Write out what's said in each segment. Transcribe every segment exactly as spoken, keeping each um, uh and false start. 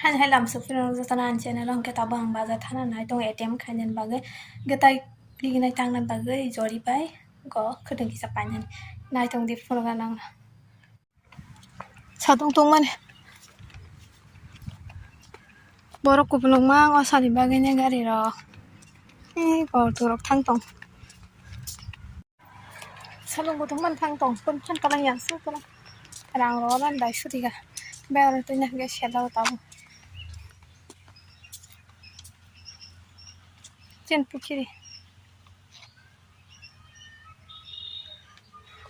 Hai hai lam suk phirung jotono ang channel o hwnkhe tabuk ang bazar thana nai tongo A T M khainani bagwi, hwnkhe tai riginai tangna bagwi jori bai go khwtwng kisa painani nai tong di phunukna nang. Satung tongmani borok kupulung mang o sani bagwi ni gari rok tei auto rok thang tong. Salongo tongmani thang tong, phone phone kalang yang sung kalang. Rang rok nang dai suri ga. Bel twi nang ge sela o tamo. Chen pukhiri.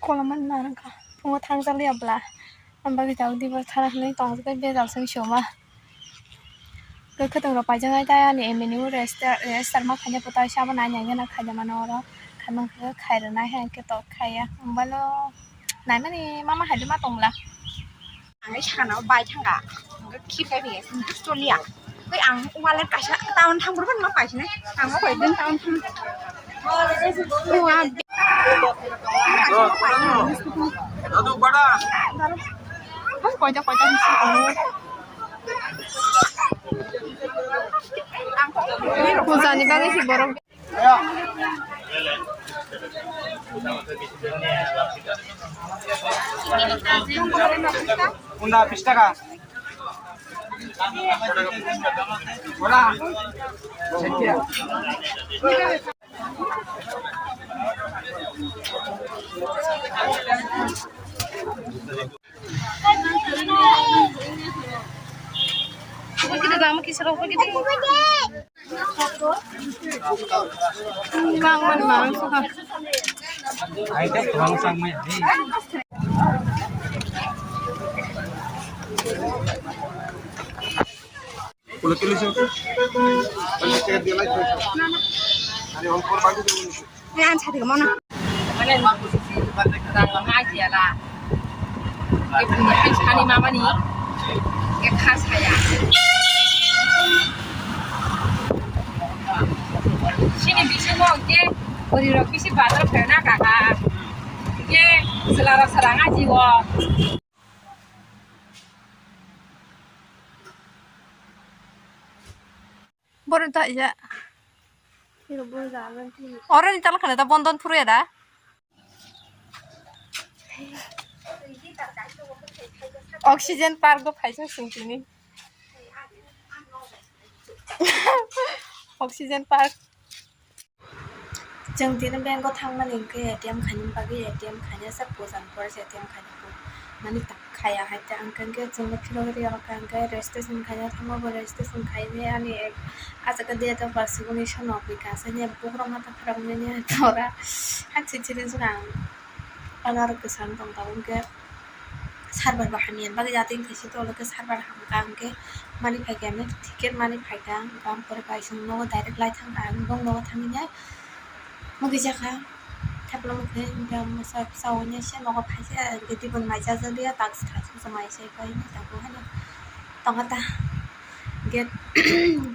Kolaman narang ka. Phungo thang jali abla. Amba kita udi bo thara hwnwi tong jagwi bejal sung suma. Khe khwtwng rok paijak nai tai ani M N U register, register ma khaina photo hai sabo nai nai gana khaina mano oro khaimang khe khai rwnai hai khe tok khaiya mobile o naimani mama hai ma tongla. Ang sakano bai thanga hwnkhe khir kai biya hwnkhe choliya. Tei ang wallet kaisa town thang borok no paisini ang o koi din town thang. Koita koita. Pujani bagwi si borok. Unda bis taka. Ora. Ani on por bagi dulu. Ani an sadi mana? Mana ma kusi si rang ma aji ala. Ke puni hai sani mama ni. Ke khas haya. Sini bisi mo ke bori rok bisi bazar phaina kaka. Ke selara serang aji wo. Borok ta iya. Oro ni tala khana ta bondon phuru ya da. Oxygen park go phaisa sung tini. Oxygen park. Chwng tini bank o thangmani hwnkhe A T M khaina bagwi A T M khaina sak puja ni pore se A T M khaina mani tak khaya hai ta hwnkhe chwngno phirogwi rwya hwnkhe hwnkhe registration khaina thango bo registration khainai ani ek ah jaga date of birth sogwi sono hwnkhe kaisa ni bukrok mata khoroknwi ni tora hak sitiri jora ang aro kwchang tong tabuk hwnkhe. Server bo hamya bagwi jatwi wngkha se tole khe server hamkha hwnkhe mani phaikha hwnkhe ticket mani phaikha hwnkhe ang pore bai chwng nogo direct lai thangkha ang bong nogo thangwi nai mugwi jakha thepla mukhe hwnkhe ang masa bwsa hwnwi se nogo phaikha hwnkhe tei bo mai chajakya task khasu se mai se pai hwnwi tabuk haino tongkha ta hwnkhe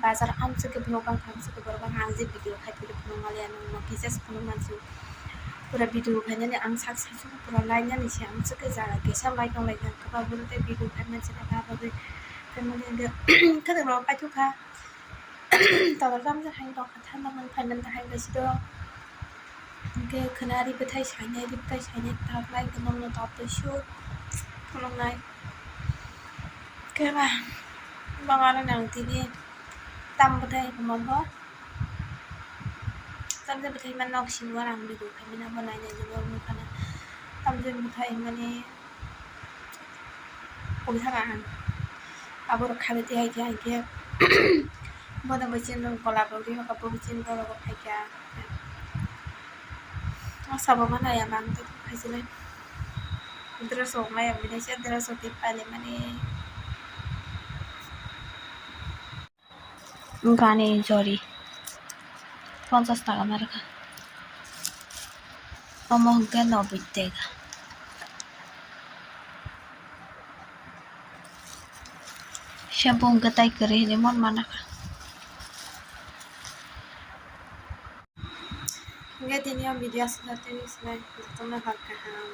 bazar amsukhe borok bangkha amsukhe borok bangkha ang je video khai philip phunukmaliya nokno kisa se phunukmansuk. Pura video khainani ang sak sak pura lainani se ang swkhe jaga kisa lai tong lai kha kwbangma tei video khaimani se kha bagwi khaimani hwnkhe khwtwng rok paithok kha todor tamjak hai rok kha thanda man phaimani hai khe sito hwnkhe khwna ri bwthai sainai ri bwthai sainai tak lai khe nokno tabuk suk phunuknai khe ba bang aro nang tini tam bwthai hwnma bo. Tamjani bwthai mani nok simi uanw ang video khaimani abo nainai nini abo nukha na. Tamjani bwthai mani ungkha na ang. Aborok khaina tei hai khe hai khe bono bai chini rok golap rok ri hoka bo bai chini borok rok phaikha. O sabo ma nai ang tei phaisinai dress rok nai ang bini se dress rok tei pailai mani. Wngkha ani jori ponchas taka ma rwkha. Omo hwnkhe noboi tega. Shampoo hwnkhe tai kwrwi hinwi mon manakha. Hwnkhe tini o video aswk no tini sinai jotono hor kaham.